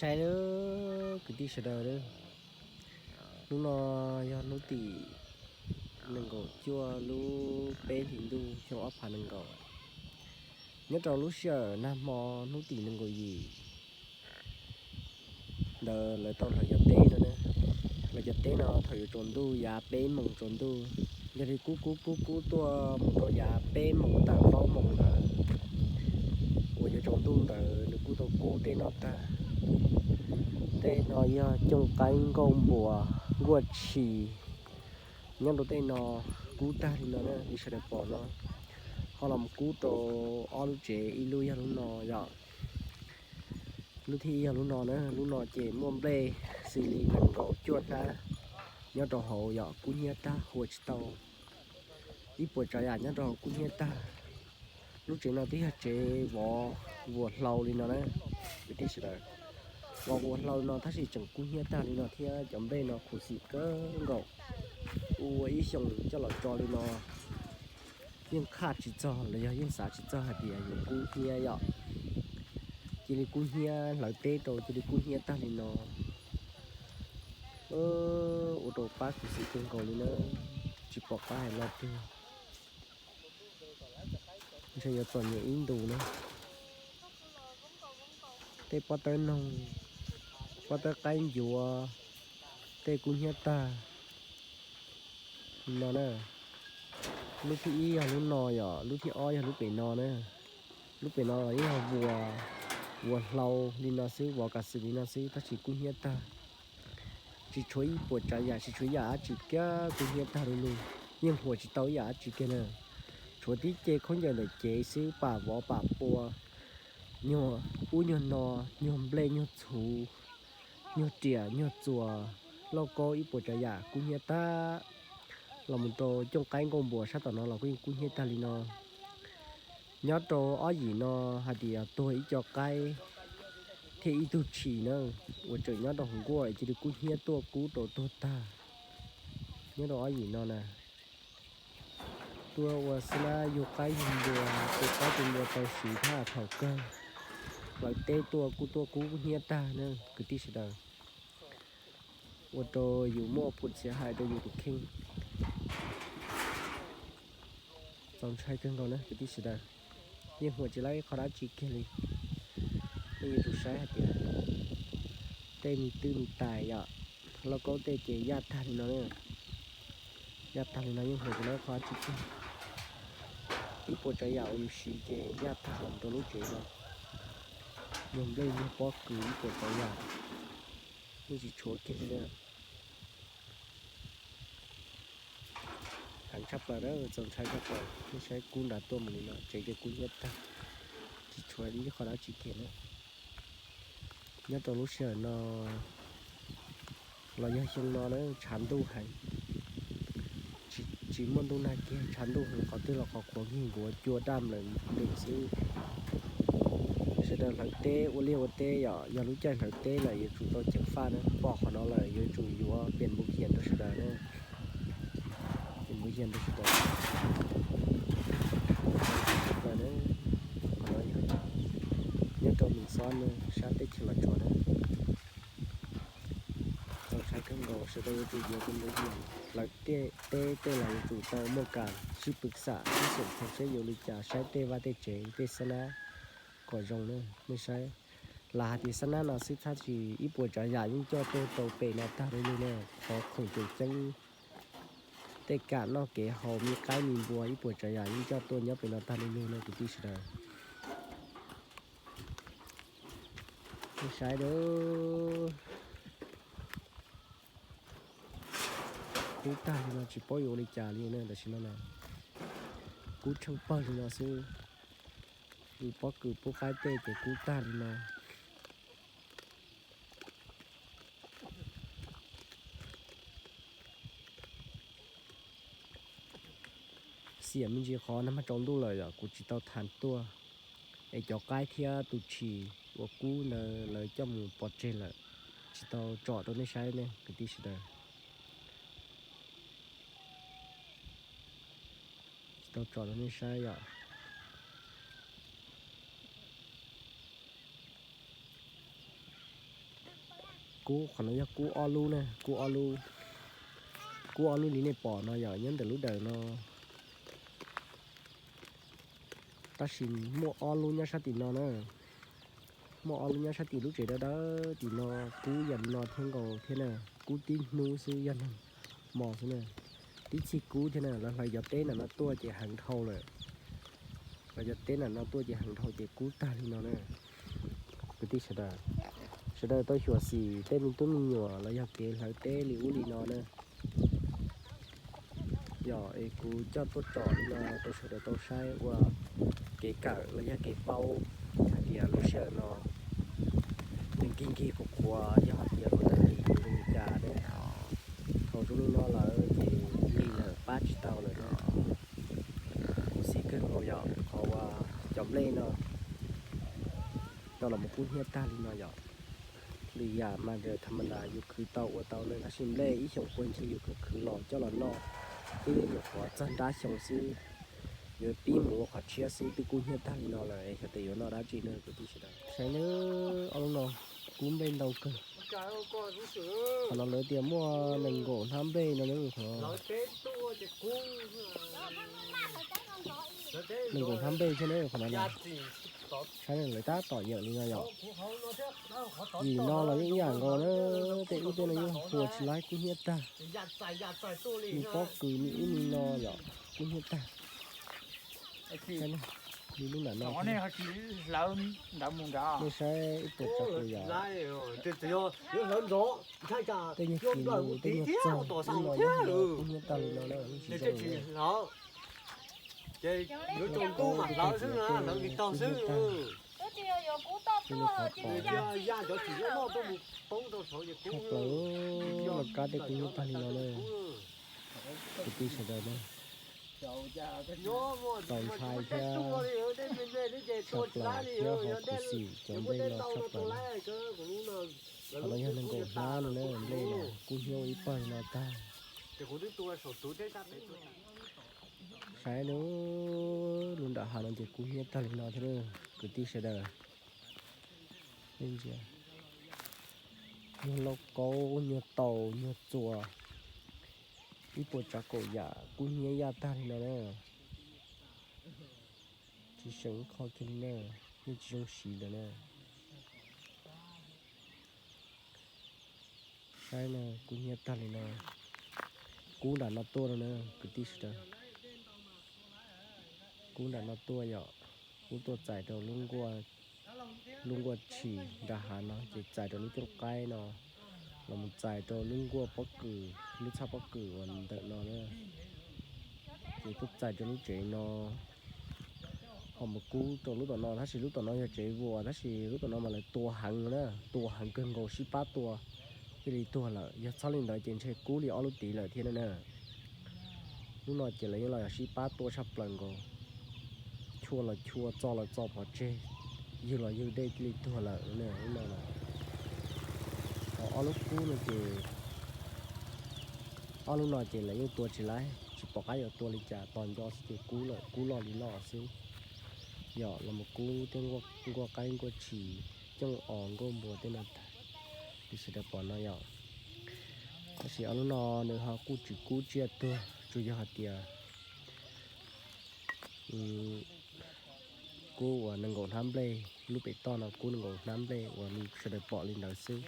Saib kwv tij sawv daws, hnub no yog hnub tim nees nkaum cuaj lub peb hlis ntuj xyoo ob phav nees nkaum. Nyob rau lub sij hawm nag hmo hnub tim nees nkaum yim ntawd lawv tau hlawv cov teb no. Hlawv cov teb no thaum yuav tsaus ntuj yav peb moos tsaus ntuj, yog li kub kub kub kub tuaj mus rau yav peb moos tawm plaub moos ntawd uas yuav tsaus ntuj ntawd nws kuj tau kub tej no tag. Tej no yog cooj qaib nkauj npuas nkuaj tshis nyob rau tej no kub tag li no na li sawv daws pom no. Ho los mus kub rau ob lub tsev, ib lub yog lub no yom. Lub thib ib yog lub no na, lub no ces muaj nplej xws li nees nkaum cuaj hnab nyob rau hauv yom, kub hnyiab tag huas tsis tau. Ib puas tsav yam nyob rau hauv kub hnyiab tag. Lub tsev no twb yog tsev vov vuas hlau li no na kwv tij sawv daws. Vov vuas hlau li no tab sis tseem kub hnyiab tag li no thiab cov nplej no khuv xim kawg nkaus. Ua ib xyoos coj los tso li no yeej qhaj tsis txog los yog yeej xav tsis txog hais tias yuav kub hnyiab yom. Cia li kub hnyiab, hlawv teb rau cia li kub hnyiab tag li no. Ua rau pab khuv xim kawg nkaus li na, tsis pom qab hais lo twg. Ntshe yuav txom nyem ib ntus na. Tej pob tawb noog, pob tawb qaib ncuav, tej kub hnyiab tag li no na. Lub thib ib yog lub no yom, lub thib ob yog lub pem no na. Lub pem no los yeej yog vuas, vuas hlau li no xwb, vov kav xwm li no xwb tab sis kub hnyiab tag. Tsis tshuav ib puas tsav yam, tsis tshuav yam dab tsi kiag, kub hnyiab tag li lug, yeej huas tsis tau ib yam dab tsi kiag na. Tshuav tib ce khaub ncaws ntawm cev xwb, pam vov pam pua, nyuag ub nyuag no, nyuag nplej nyuag txhuv, nyuag riam nyuag txuas, lauj kaub ib puas tsav yam kub hnyiab tag. Los mus rau cooj qaib nkauj npuas sab tom no los kuj yeej kub hnyiab tag li no. Nyob rau ob yim no hais tias tuag ib co qaib thiab ib tug tshis na, uas tseem nyob rau hauv nkuaj cia li kub hnyiab tuaj kub rau tuag tag. Nyob rau ob yim no na, tuaj ua xab nab yug qaib yug npua, tu qaib tu npua tau siv thab thaum kawg, hlawv teb tuaj kub tuaj kub hnyiab tag na kwv tij sawv daws. Ua rau yus muaj phum txiav hais rau yus tus kheej. Txaus ntshai kawg nkaus na kwv tij sawv daws, yeej huam tsis laib qhov dab tsi kiag li. Nej yuav tsum saib hais tias tej me twj me tais yom, lauj kaub tej ces yaj tag li no, yaj tag li no yeej huam tsis laib qhov dab tsi kiag. Ib puas tsav yam uas yus siv ces yaj tag los rau lub tsev no, yog nplej yog pob kws ib puas tsav yam yeej tsis tshuav kiag li na. Heev tshaj plaws na, txaus ntshai tshaj plaws, nej saib kub nrad tuaj mus li no, tsev ces kub hnyiab tag, tsis tshuav ib qho dab tsi kiag na. Nyob rau lub sij hawm no los yog xyoo no na tshav ntuj heev, tsis muaj ntuj nag kiag, tshav ntuj heev, qhov twg los qhov qhuav nkig nkuav cua daj nplawm nplwm xwb. Sawv daws hlawv teb ua liaj ua teb yom, yog lub caij hlawv teb lawm yuav tsum tau ceev faj na, pom qhov no lawm yuav tsum yuav pem npuv hias rau sawv daws na. Pem npuv hias rau sawv daws. Qhov no yog nyob rau Mem Xob na, sab teb chaws Los Tsuas na. Txaus ntshai kawg nkaus, sawv daws yuav tsum yuav pem npuv hias. Hlawv teb tej los yuav tsum tau muaj kam sib pwv xam sib xeem xyuas seb yuav li cas, saib tej vaj tej tsev tej xab nab kom zoo na. Nej saib, lam hais tias xab nab no xwb tab sis ib puas tsav yam yeej coj tuaj rau pem no tag li lug na. Qhov khoom tseem ceeb, tej kam noj kev haus, me qaib me npua, ib puas tsav yam yeej coj tuaj nyob pem no tag li lug na kwv tij sawv daws. Nej saib, kub tag li no tsis paub yuav ua li cas li na tam sim no na. Kub tsheej pawg li no xwb, pob kws pub qaib tej ces kub tag li no. Xiam me ntsis qhov nag hmo tsaus ntuj lawm yom, kuv tsis tau tham tuaj, es cov qaib thiab tus tshis uas kub ntawd lawv coj mus pov tseg lawm, tsis tau tsom rau nej saib ne kwv tij sawv daws. Tsis tau tsom rau nej saib yom. Kub qhov no yog kub ob lub na, kub ob lub, kub ob lub li nej pom no yom, nyob ntawm lub dawm no. Tab sis muaj ob lub nyob sab tim no na, muaj ob lub nyob sab tim lub tsev dawb dawb tim no, kub yam li no thiab nkaus thiab na, kub tib hnub xwb yog neeg mos xwb na. Tib txhij kub thiab na, lawv hlawv cov teb ntawm no tuaj ces heev dhau lawm. Lawv cov teb ntawm no tuaj ces heev dhau ces kub tag li no na. Kwv tij sawv daws, sawv daws tau xyuam xim tej me tub me nyuam los yog kev hlawv teb li ub li no na. Yog es kuv coj tuaj tsom li no rau sawv daws tau saib ua kev kawm los yog kev paub hais tias lub sij hawm no nws nkig nkig qhuav qhuav yog hais tias luag tawm tis tus zoo li cas ne. Thaum zoo li no lawm ces lig lawm pab tsis tau lawm na. Khuv xim kawg nkaus yom, qhov uas cov nplej no coj los mus kub hnyiab tag li no yom. Lwm yam mas thaum ub yus khwv tau ua tau ne, tab sis nplej ib xyoos puag ncig yus khwv khwv los coj los noj twb nyuam qhuav txog nrab xyoo xwb, yuav pib mus ua qhov tshiab xwb twb kub hnyiab tag li no lawm, xyov tes yuav noj dab tsi ne kwv tij sawv daws. Saib nawb, ob lub no kub nplej ntau kawg. Qhov no lawv tias muaj nees nkaum hnab nplej no na, qhov no nees nkaum hnab nplej thiab na, qhov no na. Saib na, lawv tab tom yawm li no yom. Yim no los yeej ib yam nkaus na, tej ub tej no yeej hu tsis laib kub hnyiab tag. Me pob kws me ub me no yom, kub hnyiab tag. Li lub nram no, nej saib ib puas tsav puas yam. Tej nyuag kis lus, tej nyuag txog lub no yog kub hnyiab tag li no na, tsis zoo li. Kub hnyiab tag. Li no qhov pom tshaj plaws, lawv kab tej kub hnyiab tag li no na. Kwv tij sawv daws na, txaus ntshai thiab tshaj plaws thiab ho khuv xim cov nplej no tshaj plaws na. Qhov no yog nees nkaum hnab no na, nplej no kub hnyiab ua ib pawg li no tag. Saib nawb, lub nram hav no ces kub hnyiab tag li no thiab na, kwv tij sawv daws. Nyuag lauj kaub, nyuag taus, nyuag txuas, ib puas tsav kaum yam kub hnyiab yaj tag li no na. Tsis seem ib qho kiag li na, yeej tsis zoo siv lawm na. Saib na, kub hnyiab tag li no. Kub nram no tuaj no na, kwv tij sawv daws. Kub nram no tuaj yom, kub tuaj txais rau lub nkuaj tshis nram hav no ces txais rau lub cooj qaib no, los mus txais rau lub nkuaj pob kws, lub txhab pob kws uas ntawm no na. Ces tuaj txais rau lub tsev no, ho mus kub rau lub tom no, tab sis lub tom no yog tsev vuas, tab sis lub tom no mas lawv tua heev na, tua heev kawg nkaus sib pab tua, thiaj li tuag lawm. Yog txhob li ntawd ces ntshe kub li ob lub tid lawm thiab na. Lub no ces lawv yeej los yog sib pab tua tshaj plaws nkaus, chua los chua, txo los txo pov tseg, ywg los ywg dej thiaj li tuag lawm na. Lub no, ob lub kub no ces, ob lub no ces lawv yeej tua tsis laib, tsis pom qab yuav tua li cas, tos nco xwb ces kub lawm, kub loj li loj xwb. Yog los mus kub tej nkuaj qaib nkuaj tshis, cooj os nkuaj npua tej no tag li sawv daws pom no yom. Tab sis ob lub no nws ho kuj tsis kub tsiaj tuag, tsuas yog hais tias kub uas nees nkaum hnab nplej, lub pem toj no kub nees nkaum hnab nplej uas sawv daws pom li ntawd xwb.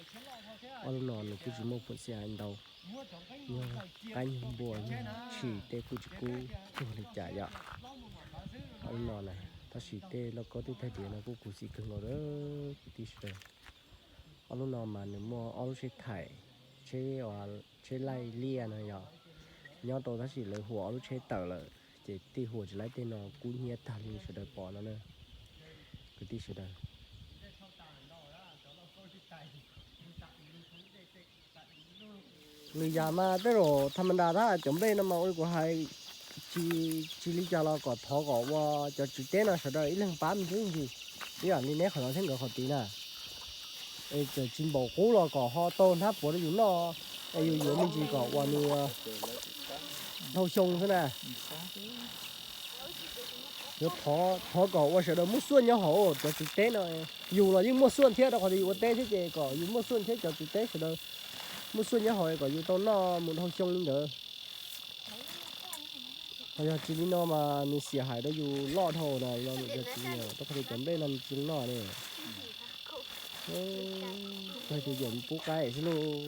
Ob lub no nws kuj tsis muaj phuam xia hais ntau, nyuag qaib nyuag npua nyuag tshis tej kuj tsis kub tuag li cas yom. Ob lub no na, tab sis tej lauj kaub tej tag diav no kuj khuv xim kawg nkaus lawm kwv tij sawv daws. Ob lub no mas nws muaj ob lub tsheb thaim, tsheb, tsheb laij liaj no yom, nyob rau tab sis lawv huam ob lub tsheb tawm lawm, ces thiaj huam tsis laib tej no kub hnyiab tag li sawv daws pom no na, kwv tij sawv daws. Lwm yam mas tej zaum tham ma ntas tab cov nplej no mas ua li kuv hais, tsis, tsis li cas los kom thov kom ua cov tswv teb no sawv daws ib leeg pab me ntsis me ntsis, ib yam li neb qhov no thiab nkawd qhov tid na. Es txawm tsis npaum qub los kom ho tau hnab puav rau yus noj, es yus yuav me ntsis kom uas nws dhau xyoo xwb na. Yuav thov kom ua sawv daws muaj xuaj nyob hauv cov txiv teb no. Yus los yeej muaj xuaj thiab rau qhov tias yus ua teb thiab ces kom yus muaj xuaj thiab cov txiv teb sawv daws muaj xuaj nyob hauv kom yus tau noj mus dhau xyoo li ntawd. Ho yog tsis li no mas nws xiam hais rau yus loj dhau na, yog tsis li no rau qhov tias cov nplej no nws tsis zoo noj ne. Yog tias yawm pub qaib xwb lauj.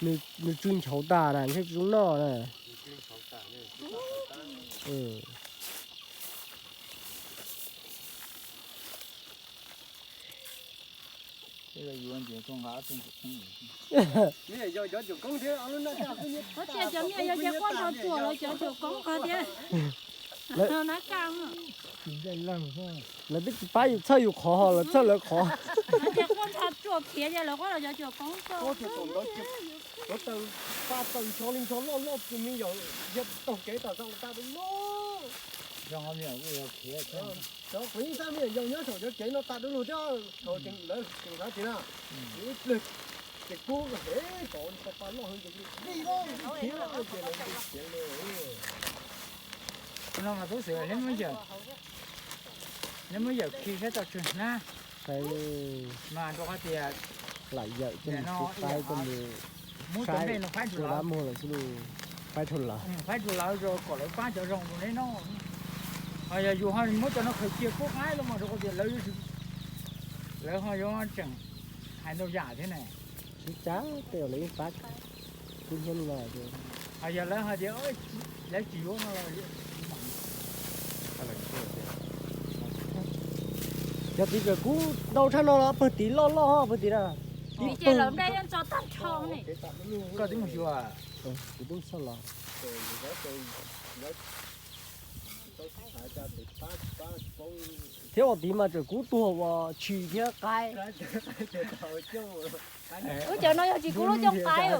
Nws tsw nchauv tas na ntshe tsis zoo noj na. Hos tias cov me nyuam yog ces quaj nrov tsuam lawv cov cuam koob qhov tias na kaj. Lawv twb tsis pab yus txhawj yus qhov, lawv txhawj lawv qhov. Lawv tias quaj nrov tsuam khiav ces lawv quaj los cov cuam koob tau. Lawv taw, pa taws ncho li ncho loj loj tus me nyuam yog taug kev tom txog tas du lug. Cov kuv yeej txhaj me nyuam yaus nyob saum cov kev no tas du lug thiab, thaum lawv tseem hnav tias na, ib pliag ces kub heev, tov pa loj heev ces li loj khiav ces lawv khiav li. No mas tub xwm neb muab yawm khi saib tau tsw hnab mas rau qhov tias lam yawm coj mus pub qaib coj mus muab cov nplej no faib rau lawv, faib rau lawv, faib rau lawv kom lawv pab cov zoo rau neb noj. Ho yog yus ho muab cov no khaws cia pub qaib los mas rau qhov tias lawv, lawv ho yuav tseem hais ntau yam thiab na. Sib cab tej lawv yeej pab kub hnyiab li no. Ho yog lawv hais tias lawv tsis yuav no los yog tiv tawm kub ntau tshaj no los pawg tiv loj loj pawg tiv na. Tiv ces lawv nplej yeej tso tag nrho ne. Koj twb mus xyuas, kuv twb xauj los. Thiab ua tiv mas tseem kub tuag ua tshis thiab qaib. Ub, cov no yog tsis kub lub cooj qaib.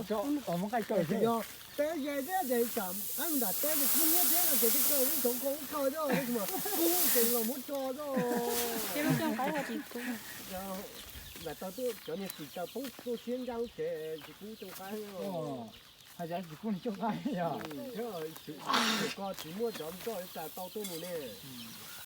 Teb ze thiab ces tsam qaib nram teb ces kub hnyiab thiab no ces twb kawg ib tsoom koj ub kawg thiab, tab sis mas kub ces los muab tso. Ces lub cooj qaib ho tsis kub. Nram tau cov niag txim taws poob tuaj siab ncaj lub tsev tsis kub cooj qaib. Hais tias tsis kub niag cooj qaib yog. Koj tsis muab cov nroj tas tau tuaj mus ne.